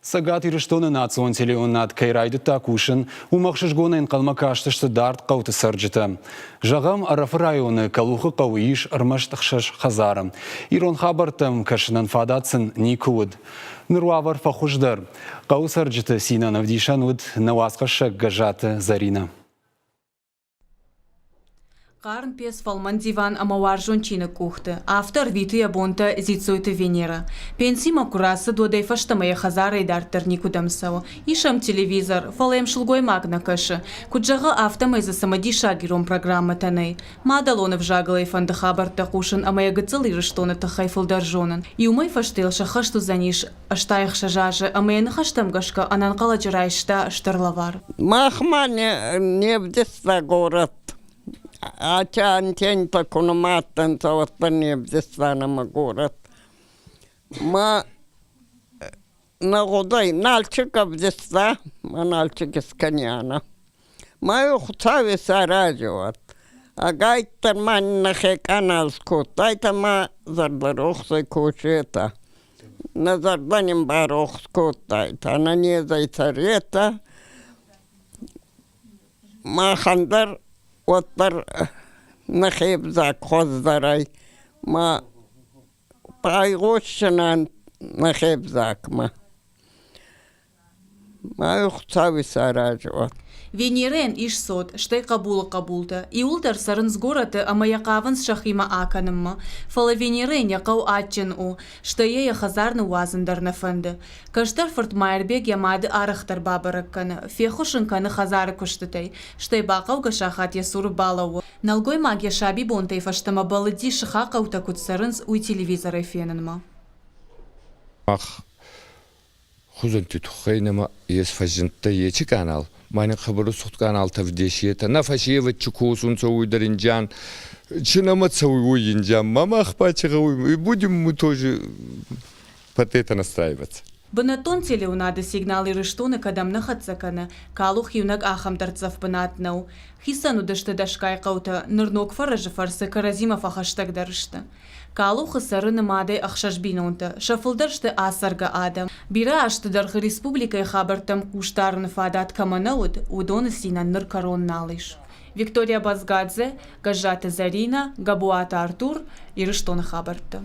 Цӕгат Ирыстоны национ телеуынынад кӕй райдыдта кусын, уымӕ ӕхсызгонӕй ӕнхъӕлмӕ кастысты дард хъӕуты цӕрджытӕ. Зӕгъӕм, Ӕрӕфы районы Кӕлухы хъӕуы ис ӕрмӕст ӕхсӕз хӕдзары. Ирон хабӕрттӕм кӕсынӕн фадат сын никуы уыд. Ныр уавӕр фӕхуыздӕр. Хъӕуы цӕрджыты цинӕн ӕвдисӕн уыд нӕ уацхӕссӕг Гӕззаты Зӕринӕ. Хъарм пец, фӕлмӕн диван ӕмӕ уарзон чиныг къухты. Афтӕ ӕрвиты йӕ бонтӕ Дзиццойты Венерӕ. Пенсимӕ куы рацыд, уӕдӕй фӕстӕмӕ йӕ хӕдзарӕй дарддӕр никуыдӕм цӕуы. Ис ӕм телевизор, фӕлӕ йӕм сылгоймаг нӕ кӕсы. Куыд зӕгъы, афтӕмӕй дзы цымыдисаг ирон программӕтӕ нӕй. Мадӕлон ӕвзагыл ӕй фӕнды хабӕрттӕ хъусын ӕмӕ йӕ гыццыл Ирыстоны тыххӕй фылдӕр зонын. Иу мӕй фӕстӕ йыл сӕххӕст уыдзӕнис 86 азы ӕмӕ йӕ ныхӕстӕм гӕсгӕ ӕнӕнхъӕлӕджы райста стыр лӕвар. Махмӕ не вдиста город. Ача антеннтӕ ку нымадтӕнцӕ, уӕддӕр не вдиста нӕмӕ город. Ма нӕ гъудӕй Нальчик ӕвдиста, ма Нальчик искӕнианӕ. Ма Хуцауи сарази уӕд. Ӕгайтдӕр ма нӕхе къанал скодтайтӕ ма зӕрдӕрохсӕй косетӕ. Нӕ зӕрдӕ нин барохс кодтайтӕ, ӕнӕнезӕй цӕретӕ. Махӕн дӕр уӕддӕр нӕхе взаг хуӕздӕр ӕй, ма байгъосдзӕнӕн нӕхе взагмӕ. Ма Хуцауи сарази уӕд. Венерӕйӕн ис цот, стӕй хъӕбулы хъӕбултӕ. Иуылдӕр цӕрынц горӕты ӕмӕ йӕ хъавынц сӕхимӕ акӕнынмӕ. Фӕлӕ Венерӕйӕн йӕ хъӕу адджын у, стӕй йӕ йӕ хӕдзар ныууадзын дӕр нӕ фӕнды. Кӕстӕр фырт Майырбег йӕ мады арӕхдӕр бабӕрӕг кӕны, феххуыс ын кӕны хӕдзары куыстытӕй, стӕй бахъӕугӕ сахат йӕ цуры балӕууы. Нӕлгоймаг йӕ сабибонтӕй фӕстӕмӕ бӕллыди сыхаг хъӕутӕ куыд цӕрынц, уый телевизорӕй фенынмӕ. Мах хузӕнтти туххӕй нӕмӕ ес фӕззиндтӕй ечи канал. Ма нин хъӕбӕр каналтӕ вдесетӕ. Нӕ фӕсевӕд чи косунцӕ, уой дӕр инджан. Чи нӕмӕ цӕуй, уой инджан. Ма мах ба чи гъӕуй, и будем мы тоже под это настраиваться. Бынӕттон телеуынады сигнал Ирыстоны кӕдӕм нӕ хӕццӕ кӕны, Калух иунӕг ахӕм дӕрддзӕф бынат нӕу. Хицӕн уыдысты дӕсгай хъӕутӕ, ныр ног фӕрӕзы фӕрцы кӕрӕдзимӕ фӕхӕстӕгдӕр сты. Калухы цӕры нымадӕй ӕхсӕз бинонтӕ, сӕ фылдӕр сты ацӕргӕ адӕм. Бирӕ азты дӕргъы республикӕйы хабӕрттӕм хъус дарыны фадат кӕмӕ нӕ уыд, уыдоны цинӕн ныр кӕрон нал ис. Виктория Базгадзе, Гӕззаты Зӕринӕ, Габуаты Артур, Ирыстоны хабӕртты.